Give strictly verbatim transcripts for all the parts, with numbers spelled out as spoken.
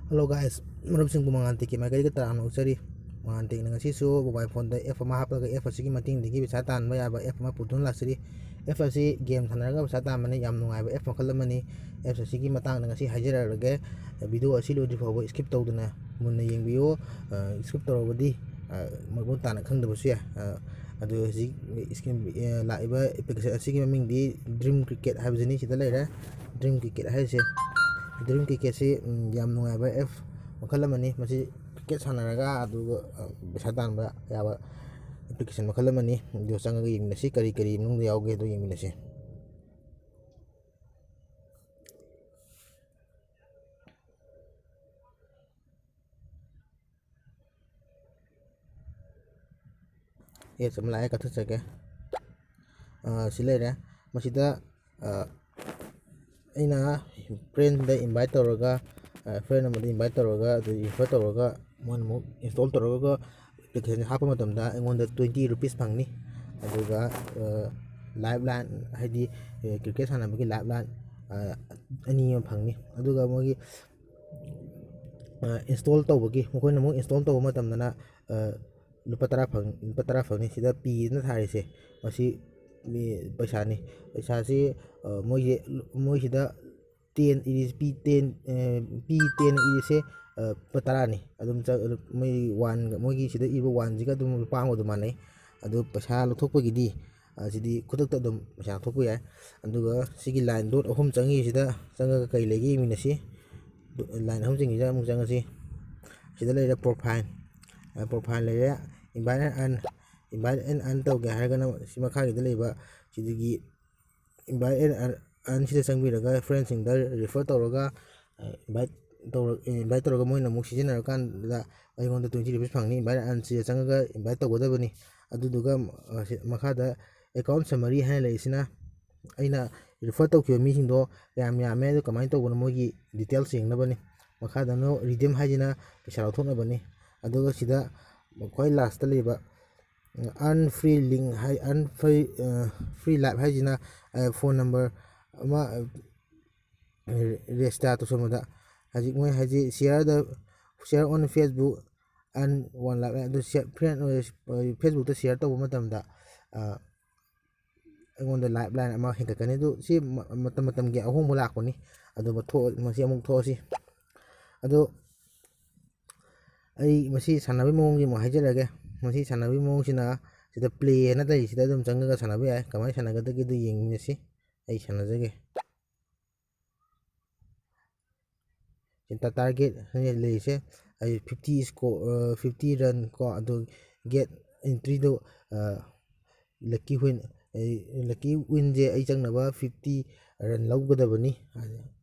Hello guys, ꯃꯔꯨꯞꯁꯤꯡꯕꯨ ꯃꯉꯥꯟ ꯇꯦꯛꯀꯤ ꯃꯥꯏꯀꯩꯗꯒꯤ ꯇꯔꯥꯝꯅ ꯑꯣꯛꯆꯔꯤ꯫ ꯃꯉꯥꯟ ꯇꯦꯛꯅ ꯉꯁꯤꯁꯨ mobile phoneꯗ app ꯑꯃ ꯍꯥꯞꯄꯒ app ꯑꯁꯤꯒꯤ ꯃꯇꯦꯡꯗꯒꯤ ꯄꯩꯁꯥ ꯇꯥꯟꯕ ꯌꯥꯕ app ꯑꯃ ꯄꯨꯗꯨꯅ ꯂꯥꯛꯆꯔꯤ꯫ App ꯑꯁꯤ game ꯁꯥꯟꯅꯔꯒ ꯄꯩꯁꯥ ꯇꯥꯟꯕꯅ ꯌꯥꯝ ꯅꯨꯡꯉꯥꯏꯕ app ꯃꯈꯜ ꯑꯃꯅꯤ꯫ App ꯑꯁꯤꯒꯤ ꯃꯇꯥꯡꯗ ꯉꯁꯤ ꯍꯥꯏꯖꯔꯛꯂꯒꯦ꯫ Video ꯑꯁꯤ ꯂꯣꯏꯗ꯭ꯔꯤ ꯐꯥꯎꯕ skip ꯇꯧꯗꯅ ꯃꯨꯟꯅ ꯌꯦꯡꯕꯤꯌꯨ꯫ ꯑ, skip ꯇꯧꯔꯕꯗꯤ, ꯑ, ꯃꯃꯨꯠ ꯇꯥꯅ ꯈꯪꯗꯕꯁꯨ ꯌꯥꯏ꯫ ꯑ, ꯑꯗꯨ ꯍꯧꯖꯤꯛ screen, ꯑ, ꯂꯥꯛꯏꯕ application ꯑꯁꯤꯒꯤ ꯃꯃꯤꯡꯗꯤ Dream Cricket ꯍꯥꯏꯕꯁꯤꯅꯤ꯫ ꯁꯤꯗ ꯂꯩꯔꯦ Dream Cricket ꯍꯥꯏꯔꯤꯁꯦ꯫ Dream Cricketꯁꯤ, ꯎꯝ, ꯌꯥꯝ ꯅꯨꯡꯉꯥꯏꯕ app ꯃꯈꯜ ꯑꯃꯅꯤ꯫ ꯃꯁꯤ cricket ꯁꯥꯟꯅꯔꯒ ꯑꯗꯨꯒ, ꯑ, ꯄꯩꯁꯥ ꯇꯥꯟꯕ ꯌꯥꯕ application ꯃꯈꯜ ꯑꯃꯅꯤ꯫ ꯑꯗꯨ ꯆꯪꯉꯒ ꯌꯦꯡꯃꯤꯟꯅꯁꯤ, ꯀꯔꯤ ꯀꯔꯤ ꯃꯅꯨꯡꯗ ꯌꯥꯎꯒꯦ ꯑꯗꯨ ꯌꯦꯡꯃꯤꯟꯅꯁꯤ꯫ Apps ꯑꯃ ꯂꯥꯛꯑꯦ, ꯀꯛꯊꯠꯆꯒꯦ꯫ ꯑ, ꯁꯤ ꯂꯩꯔꯦ꯫ ꯃꯁꯤꯗ, ꯑ, ꯑꯩꯅ friendꯗ invite ꯇꯧꯔꯒ, ꯑ, friend ꯑꯃꯗ invite ꯇꯧꯔꯒ, ꯑꯗꯨ refer ꯇꯧꯔꯒ, ꯃꯣꯏꯅ ꯑꯃꯨꯛ install ꯇꯧꯔꯒ application ꯍꯥꯞꯄ ꯃꯇꯝꯗ ꯑꯩꯉꯣꯟꯗ twenty rupees ꯐꯪꯅꯤ꯫ ꯑꯗꯨꯒ, ꯑ, live line, ꯍꯥꯏꯗꯤ, ꯑ, cricket ꯁꯥꯟꯅꯕꯒꯤ live line, ꯑ, ꯑꯅꯤ ꯑꯃ ꯐꯪꯅꯤ꯫ ꯑꯗꯨꯒ ꯃꯣꯏꯒꯤ, ꯑ, install ꯇꯧꯕꯒꯤ, ꯃꯈꯣꯏꯅ ꯑꯃꯨꯛ install ꯇꯧꯕ ꯃꯇꯝꯗꯅ, ꯑ, ꯂꯨꯄꯥ ꯇꯔꯥ ꯐꯪ-, ꯂꯨꯄꯥ ꯇꯔꯥ ꯐꯪꯅꯤ꯫ ꯁꯤꯗ Pꯗꯅ ꯊꯥꯔꯤꯁꯦ, ꯃꯁꯤ ꯃꯤ ꯄꯩꯁꯥꯅꯤ꯫ ꯄꯩꯁꯥꯁꯤ, ꯑ, ꯃꯣꯏꯁꯦ, ꯃꯣꯏꯁꯤꯗ ten ꯏꯔꯤ-, P ten, ꯑ, P ten ꯏꯔꯤꯁꯦ, ꯑ, ꯂꯨꯄꯥ ꯇꯔꯥꯅꯤ꯫ ꯑꯗꯨꯝ ꯆ-, ꯑꯗꯨꯝ ꯃꯣꯏ one, ꯃꯣꯏꯒꯤ ꯁꯤꯗ ꯏꯕ oneꯁꯤꯒ ꯑꯗꯨꯝ ꯂꯨꯄꯥ ꯑꯃꯒ ꯑꯗꯨꯝ ꯃꯥꯟꯅꯩ꯫ ꯑꯗꯨ ꯄꯩꯁꯥ ꯂꯧꯊꯣꯛꯄꯒꯤꯗꯤ, ꯑ, ꯁꯤꯗꯤ ꯈꯨꯗꯛꯇ ꯑꯗꯨꯝ ꯄꯩꯁꯥ ꯂꯧꯊꯣꯛꯄ ꯌꯥꯏ꯫ ꯑꯗꯨꯒ ꯁꯤꯒꯤ line dot ꯑꯍꯨꯝ ꯆꯪꯉꯤꯁꯤꯗ ꯆꯪꯉꯒ ꯀꯔꯤ ꯂꯩꯒꯦ ꯌꯦꯡꯃꯤꯟꯅꯁꯤ꯫ Line ꯑꯍꯨꯝ ꯆꯪꯉꯤꯁꯤꯗ ꯑꯃꯨꯛ ꯆꯪꯉꯁꯤ꯫ ꯁꯤꯗ ꯂꯩꯔꯦ profile꯫ ꯑ, profile ꯂꯩꯔꯦ, invite and earn, invite and earn ꯇꯧꯒꯦ ꯍꯥꯏꯔꯒꯅ ꯁꯤ ꯃꯈꯥꯒꯤꯗ ꯂꯩꯕ ꯁꯤꯗꯒꯤ invite and earn, earn ꯁꯤꯗ ꯆꯪꯕꯤꯔꯒ friendꯁꯤꯡꯗ refer ꯇꯧꯔꯒ, ꯑ, invite ꯇꯧꯔ-, ꯑ, invite ꯇꯧꯔꯒ ꯃꯣꯏꯅ ꯑꯃꯨꯛ ꯁꯤꯖꯤꯟꯅꯔꯀꯥꯟꯗ ꯑꯩꯉꯣꯟꯗ twenty rupees ꯐꯪꯅꯤ꯫ Invite and earn ꯁꯤꯗ ꯆꯪꯉꯒ invite ꯇꯧꯒꯗꯕꯅꯤ꯫ ꯑꯗꯨꯗꯨꯒ, ꯑ, ꯁꯤ ꯃꯈꯥꯗ account summary ꯍꯥꯏꯅ ꯂꯩꯔꯤꯁꯤꯅ ꯑꯩꯅ refer ꯇꯧꯈꯤꯕ ꯃꯤꯁꯤꯡꯗꯣ ꯀꯌꯥꯝ ꯌꯥꯝꯃꯦ, ꯑꯗꯨ ꯀꯃꯥꯏꯅ ꯇꯧꯕꯅꯣ, ꯃꯣꯏꯒꯤ details ꯌꯦꯡꯅꯕꯅꯤ꯫ ꯃꯈꯥꯗꯅ redeem ꯍꯥꯏꯁꯤꯅ ꯄꯩꯁꯥ ꯂꯧꯊꯣꯛꯅꯕꯅꯤ꯫ ꯑꯗꯨꯒ ꯁꯤꯗ ꯈ꯭ꯋꯥꯏ lastꯇ ꯂꯩꯕ, earn free link ꯍꯥꯏ, earn free, ꯑ, free live ꯍꯥꯏꯁꯤꯅ, ꯑ, phone number ꯑꯃ, ꯑ, register ꯇꯧꯁꯟꯕꯗ ꯍꯧꯖꯤꯛ ꯃꯣꯏ ꯍꯧꯖꯤꯛ ꯁꯤꯌꯔꯗ, share on Facebook and one lakh ꯑꯗꯨ ꯐ꯭ꯔꯦꯟ ꯐꯦꯁꯕꯨꯛꯇ ꯁꯤꯌꯔ ꯇꯧꯕ ꯃꯇꯝꯗ ꯑꯩꯉꯣꯟꯗ ꯂꯥꯏꯞ ꯂꯥꯏꯟ ꯑꯃ ꯍꯦꯟꯒꯠꯀꯅꯤ꯫ ꯑꯗꯨ ꯁꯤ ꯃꯇꯝ ꯃꯇꯝꯒꯤ ꯑꯍꯣꯡꯕ ꯂꯥꯛꯄꯅꯤ꯫ ꯑꯗꯨ ꯃꯁꯤ ꯑꯃꯨꯛ ꯊꯣꯛꯑꯁꯤ꯫ ꯑꯗꯣ ꯑꯩ ꯃꯁꯤ ꯁꯥꯟꯅꯕꯒꯤ ꯃꯑꯣꯡꯁꯦ ꯑꯃꯨꯛ ꯍꯥꯏꯖꯔꯛꯑꯒꯦ꯫ ꯃꯁꯤ ꯁꯥꯟꯅꯕꯒꯤ ꯃꯑꯣꯡꯁꯤꯅ ꯁꯤꯗ ꯄ꯭ꯂꯦ ꯍꯥꯏꯅ ꯂꯩꯔꯤꯁꯤꯗ ꯑꯗꯨꯝ ꯆꯪꯉꯒ ꯁꯥꯟꯅꯕ ꯌꯥꯏ꯫ ꯀꯃꯥꯏꯅ ꯁꯥꯟꯅꯒꯗꯒꯦꯗꯨ ꯌꯦꯡꯃꯤꯟꯅꯁꯤ꯫ ꯑꯩ ꯁꯥꯟꯅꯖꯒꯦ꯫ ꯁꯤ ꯇꯥꯔꯒꯦꯠ ꯂꯩꯔꯤꯁꯦ ꯑꯩ ꯐꯤꯐꯇꯤ ꯁ꯭ꯀꯣꯔ, ꯐꯤꯐꯇꯤ ꯔꯟ ꯀꯣ, ꯑꯗꯨ ꯒꯦꯠ ꯑꯦꯟꯇ꯭ꯔꯤꯗꯣ ꯂꯛꯀꯤ ꯋꯤꯟ, ꯂꯛꯀꯤ ꯋꯤꯟꯁꯦ ꯑꯩ ꯆꯪꯅꯕ ꯐꯤꯐꯇꯤ ꯔꯟ ꯂꯧꯒꯗꯕꯅꯤ꯫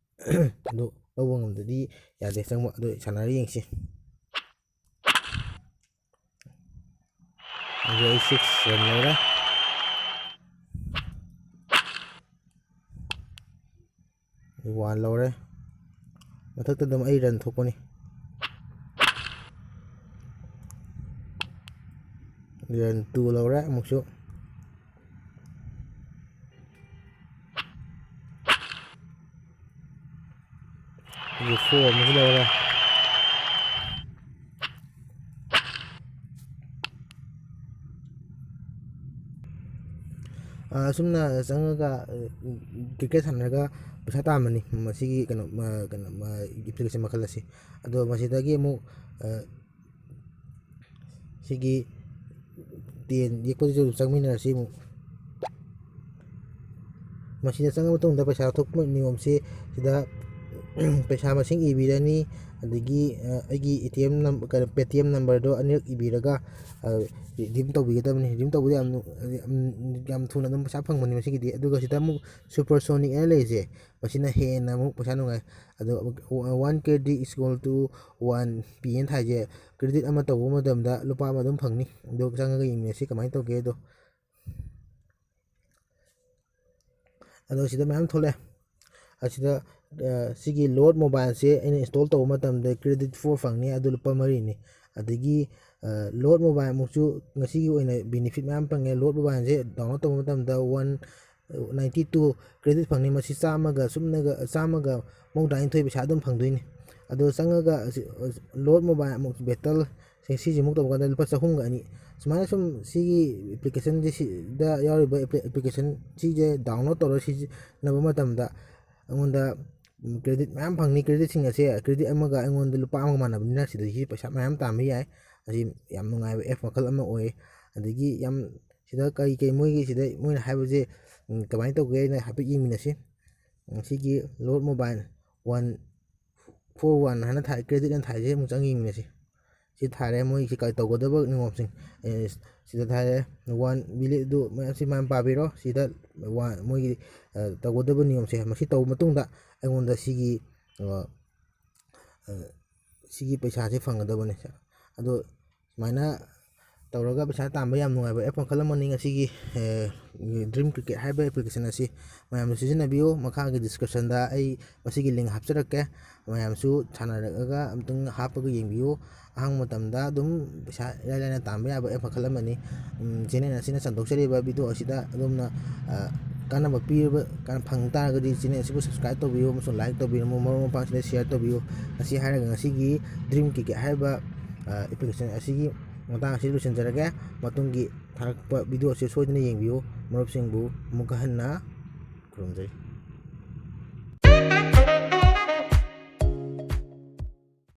ꯑꯗꯨ ꯂꯧꯕ ꯉꯝꯗꯗꯤ ꯌꯥꯗꯦ ꯆꯪꯕ꯫ ꯑꯗꯨ ꯁꯥꯟꯅꯔ ꯌꯦꯡꯁꯤ꯫ ꯑꯗꯨ ꯑꯩ ꯁꯤꯛꯁ ꯔꯟ ꯂꯧꯔꯦ꯫ ꯋꯥꯟ ꯂꯧꯔꯦ꯫ ꯃꯊꯛꯇ ꯑꯗꯨꯝ ꯑꯩ ꯔꯟ ꯊꯣꯛꯄꯅꯤ꯫ ꯔꯟ ꯇꯨ ꯂꯧꯔꯦ ꯑꯃꯨꯛꯁꯨ꯫ ꯑꯗꯨ ꯐꯣꯔ ꯑꯃꯁꯨ ꯂꯧꯔꯦ꯫ ꯑꯁꯨꯝꯅ ꯆꯪꯉꯒ ꯀ꯭ꯔꯤꯀꯦꯠ ꯁꯥꯟꯅꯔꯒ ꯄꯩꯁꯥ ꯇꯥꯟꯕꯅꯤ ꯃꯁꯤꯒꯤ ꯀꯩꯅꯣ, ꯀꯩꯅꯣ, ꯑꯦꯄ꯭ꯂꯤꯀꯦꯁꯟ ꯃꯈꯜ ꯑꯁꯤ꯫ ꯑꯗꯣ ꯃꯁꯤꯗꯒꯤ ꯑꯃꯨꯛ ꯁꯤꯒꯤ ꯇꯦꯟ ꯌꯦꯛꯄꯁꯤꯁꯨ ꯑꯗꯨꯝ ꯆꯪꯃꯤꯟꯅꯔꯁꯤ ꯑꯃꯨꯛ꯫ ꯃꯁꯤꯗ ꯆꯪꯉ ꯃꯇꯨꯡꯗ ꯄꯩꯁꯥ ꯂꯧꯊꯣꯛꯄ ꯅꯤꯌꯣꯝꯁꯤ ꯁꯤꯗ ꯄꯩꯁꯥ ꯃꯁꯤꯡ ꯏꯕꯤꯔꯅꯤ, ꯑꯗꯒꯤ ꯑꯩꯒꯤ ꯑꯦ ꯇꯤ ꯑꯦꯝ ꯅꯝ-, ꯀꯩꯅꯣ, ꯄꯦ ꯇꯤ ꯑꯦꯝ ꯅꯝꯕꯔꯗꯣ ꯑꯅꯤꯔꯛ ꯏꯕꯤꯔꯒ ꯔꯤꯗꯤꯝ ꯇꯧꯕꯤꯒꯗꯕꯅꯤ꯫ ꯔꯤꯗꯤꯝ ꯇꯧꯕꯗ ꯌꯥꯝ ꯅꯨ-, ꯌꯥꯝ, ꯌꯥꯝ ꯊꯨꯅ ꯑꯗꯨꯝ ꯄꯩꯁꯥ ꯐꯪꯕꯅꯤ ꯃꯁꯤꯒꯤꯗꯤ꯫ ꯑꯗꯨꯒ ꯁꯤꯗ ꯑꯃꯨꯛ ꯁꯨꯄꯔꯁꯣꯅꯤꯛ ꯍꯥꯏꯅ ꯂꯩꯔꯤꯁꯦ, ꯃꯁꯤꯅ ꯍꯦꯟꯅ ꯑꯃꯨꯛ ꯄꯩꯁꯥ ꯅꯨꯡꯉꯥꯏ꯫ ꯑꯗꯣ one credit is equal to one ꯄꯤ ꯑꯦꯅ ꯊꯥꯏꯁꯦ, ꯀ꯭ꯔꯦꯗꯤꯠ ꯑꯃ ꯇꯧꯕ ꯃꯇꯝꯗ ꯂꯨꯄꯥ ꯑꯃ ꯑꯗꯨꯝ ꯐꯪꯅꯤ꯫ ꯑꯗꯣ ꯆꯪꯉꯒ ꯌꯦꯡꯃꯤꯟꯅꯁꯤ ꯀꯃꯥꯏꯅ ꯇꯧꯒꯦꯗꯣ꯫ ꯑꯗꯣ ꯁꯤꯗ ꯃꯌꯥꯝ ꯊꯣꯛꯂꯛꯑꯦ꯫ ꯑꯁꯤꯗ, ꯑ, ꯁꯤꯒꯤ ꯂꯣꯔꯗ ꯃꯣꯕꯥꯏꯜꯁꯦ ꯑꯩꯅ ꯏꯟꯁꯇꯣꯜ ꯇꯧꯕ ꯃꯇꯝꯗ ꯀ꯭ꯔꯦꯗꯤꯠ ꯐꯣꯔ ꯐꯪꯅꯤ, ꯑꯗꯨ ꯂꯨꯄꯥ ꯃꯔꯤꯅꯤ꯫ ꯑꯗꯒꯤ, ꯑ, ꯂꯣꯔꯗ ꯃꯣꯕꯥꯏꯜ ꯑꯃꯨꯛꯁꯨ ꯉꯁꯤꯒꯤ ꯑꯣꯏꯅ ꯕꯦꯅꯤꯐꯤꯠ ꯃꯌꯥꯝ ꯐꯪꯉꯦ꯫ ꯂꯣꯔꯗ ꯃꯣꯕꯥꯏꯜꯁꯦ ꯗꯥꯎꯟꯂꯣꯗ ꯇꯧꯕ ꯃꯇꯝꯗ ꯋꯥꯟ ꯅꯥꯏꯟꯇꯤ ꯇꯨ ꯀ꯭ꯔꯦꯗꯤꯠ ꯐꯪꯅꯤ꯫ ꯃꯁꯤ ꯆꯥꯝꯃꯒ ꯁꯨꯞꯅꯒ, ꯆꯥꯝꯃꯒ ꯃꯧꯗ꯭ꯔꯥꯅꯤꯊꯣꯏ ꯄꯩꯁꯥ ꯑꯗꯨꯝ ꯐꯪꯗꯣꯏꯅꯤ꯫ ꯑꯗꯣ ꯆꯪꯉꯒ ꯂꯣꯗ ꯃꯣꯕꯥꯏꯜ ꯑꯃꯨꯛ ꯕꯦꯇꯜ ꯁꯤꯁꯤꯃꯨꯛ ꯇꯧꯕ ꯀꯥꯟꯗ ꯂꯨꯄꯥ ꯆꯍꯨꯝꯒ ꯑꯅꯤ꯫ ꯁꯨꯃꯥꯏꯅ ꯁꯨꯝ ꯁꯤꯒꯤ ꯑꯦꯄ꯭ꯂꯤꯀꯦꯁꯟꯁꯦ, ꯁꯤꯗ ꯌꯥꯎꯔꯤꯕ ꯑꯦꯄ꯭ꯂꯤꯀꯦꯁꯟ ꯁꯤꯁꯦ ꯗꯥꯎꯟꯂꯣꯗ ꯇꯧꯔꯒ ꯁꯤꯖꯤꯟꯅꯕ ꯃꯇꯝꯗ ꯑꯩꯉꯣꯟꯗ ꯀ꯭ꯔꯦꯗꯤꯠ ꯃꯌꯥꯝ ꯐꯪꯅꯤ꯫ ꯀ꯭ꯔꯦꯗꯤꯠꯁꯤꯡ ꯑꯁꯦ, ꯀ꯭ꯔꯦꯗꯤꯠ ꯑꯃꯒ ꯑꯩꯉꯣꯟꯗ ꯂꯨꯄꯥ ꯑꯃꯒ ꯃꯥꯟꯅꯕꯅꯤꯅ ꯁꯤꯗꯒꯤ ꯄꯩꯁꯥ ꯃꯌꯥꯝ ꯇꯥꯟꯕ ꯌꯥꯏ꯫ ꯑꯁꯤ ꯌꯥꯝ ꯅꯨꯡꯉꯥꯏꯕ ꯑꯦꯞ ꯃꯈꯜ ꯑꯃ ꯑꯣꯏ꯫ ꯑꯗꯒꯤ ꯌꯥꯝ ꯁꯤꯗ ꯀꯔꯤ ꯀꯔꯤ ꯃꯣꯏꯒꯤ ꯁꯤꯗ ꯃꯣꯏꯅ ꯍꯥꯏꯕꯁꯦ, ꯎꯝ, ꯀꯃꯥꯏꯅ ꯇꯧꯒꯦ ꯍꯥꯏꯅ ꯍꯥꯏꯐꯦꯠ ꯌꯦꯡꯃꯤꯟꯅꯁꯤ꯫ ꯎꯝ, ꯁꯤꯒꯤ load mobile one four one ꯍꯥꯏꯅ ꯊꯥꯏ, ꯀ꯭ꯔꯦꯗꯤꯠ ꯑꯅ ꯊꯥꯏꯁꯦ ꯑꯃꯨꯛ ꯆꯪ ꯌꯦꯡꯃꯤꯟꯅꯁꯤ꯫ ꯁꯤ ꯊꯥꯔꯦ, ꯃꯣꯏ ꯁꯤ ꯀꯔꯤ ꯇꯧꯒꯗꯕ ꯅꯤꯌꯣꯝꯁꯤꯡ꯫ ꯑꯦ, ꯁꯤꯗ ꯊꯥꯔꯦ, ꯋꯥꯟ ꯕꯤꯂꯦꯠ ꯑꯗꯨ ꯃꯌꯥꯝ ꯁꯤ ꯃꯌꯥꯝ ꯄꯥꯕꯤꯔꯣ꯫ ꯁꯤꯗ ꯋꯥꯟ, ꯃꯣꯏꯒꯤ, ꯑ, ꯇꯧꯒꯗꯕ ꯅꯤꯌꯣꯝꯁꯦ, ꯃꯁꯤ ꯇꯧꯕ ꯃꯇꯨꯡꯗ ꯑꯩꯉꯣꯟꯗ ꯁꯤꯒꯤ, ꯑ, ꯑ, ꯁꯤꯒꯤ ꯄꯩꯁꯥꯁꯦ ꯐꯪꯒꯗꯕꯅꯦ꯫ ꯑꯗꯣ ꯁꯨꯃꯥꯏꯅ ꯇꯧꯔꯒ ꯄꯩꯁꯥ ꯇꯥꯟꯕ ꯌꯥꯝ ꯅꯨꯡꯉꯥꯏꯕ ꯑꯦꯞ ꯃꯈꯜ ꯑꯃꯅꯤ꯫ ꯉꯁꯤꯒꯤ, ꯑꯦ, ꯗ꯭ꯔꯤꯝ ꯀ꯭ꯔꯤꯀꯦꯠ ꯍꯥꯏꯕ ꯑꯦꯄ꯭ꯂꯤꯀꯦꯁꯟ ꯑꯁꯤ ꯃꯌꯥꯝꯅ ꯁꯤꯖꯤꯟꯅꯕꯤꯌꯨ꯫ ꯃꯈꯥꯒꯤ ꯗꯤꯁꯀ꯭ꯔꯤꯞꯁꯟꯗ ꯑꯩ ꯃꯁꯤꯒꯤ ꯂꯤꯡ ꯍꯥꯞꯆꯔꯛꯀꯦ꯫ ꯃꯌꯥꯝꯁꯨ ꯁꯥꯟꯅꯔꯛꯑꯒ ꯑꯃꯨꯛꯇꯪ ꯍꯥꯞꯄꯒ ꯌꯦꯡꯕꯤꯌꯨ꯫ ꯑꯍꯥꯡꯕ ꯃꯇꯝꯗ ꯑꯗꯨꯝ ꯄꯩꯁꯥ ꯏꯔꯥꯏ ꯂꯥꯏꯅ ꯇꯥꯟꯕ ꯌꯥꯕ ꯑꯦꯞ ꯃꯈꯜ ꯑꯃꯅꯤ꯫ ꯎꯝ, ꯆꯦꯅꯦꯜ ꯑꯁꯤꯅ ꯁꯟꯗꯣꯛꯆꯔꯤꯕ ꯚꯤꯗꯤꯑꯣ ꯑꯁꯤꯗ ꯑꯗꯣꯝꯅ, ꯑ, ꯀꯥꯟꯅꯕ ꯄꯤꯔꯕ, ꯀꯥꯟ-, ꯐꯪ ꯇꯥꯔꯒꯗꯤ ꯆꯦꯅꯦꯜ ꯑꯁꯤꯕꯨ ꯁꯕꯁꯀ꯭ꯔꯥꯏꯕ ꯇꯧꯕꯤꯌꯨ ꯑꯃꯁꯨꯡ ꯂꯥꯏꯛ ꯇꯧꯕꯤꯌꯨ, ꯃꯔꯨꯞ ꯃꯄꯥꯡꯁꯤꯡꯗ ꯁꯤꯌꯔ ꯇꯧꯕꯤꯌꯨ꯫ ꯃꯁꯤ ꯍꯥꯏꯔꯒ ꯉꯁꯤꯒꯤ ꯗ꯭ꯔꯤꯝ ꯀ꯭ꯔꯤꯀꯦꯠ ꯍꯥꯏꯔꯤꯕ, ꯑ, ꯑꯦꯄ꯭ꯂꯤꯀꯦꯁꯟ ꯑꯁꯤꯒꯤ ꯃꯇꯥꯡ ꯑꯁꯤ ꯂꯣꯏꯁꯤꯟꯖꯔꯒꯦ꯫ ꯃꯇꯨꯡꯒꯤ ꯊꯥꯔꯛꯄ ꯚꯤꯗꯤꯑꯣ ꯑꯁꯤ ꯁꯣꯏꯗꯅ ꯌꯦꯡꯕꯤꯌꯨ꯫ ꯃꯔꯨꯞꯁꯤꯡꯕꯨ ꯑꯃꯨꯛꯀ ꯍꯟꯅ ꯈꯨꯔꯨꯝꯖꯔꯤ꯫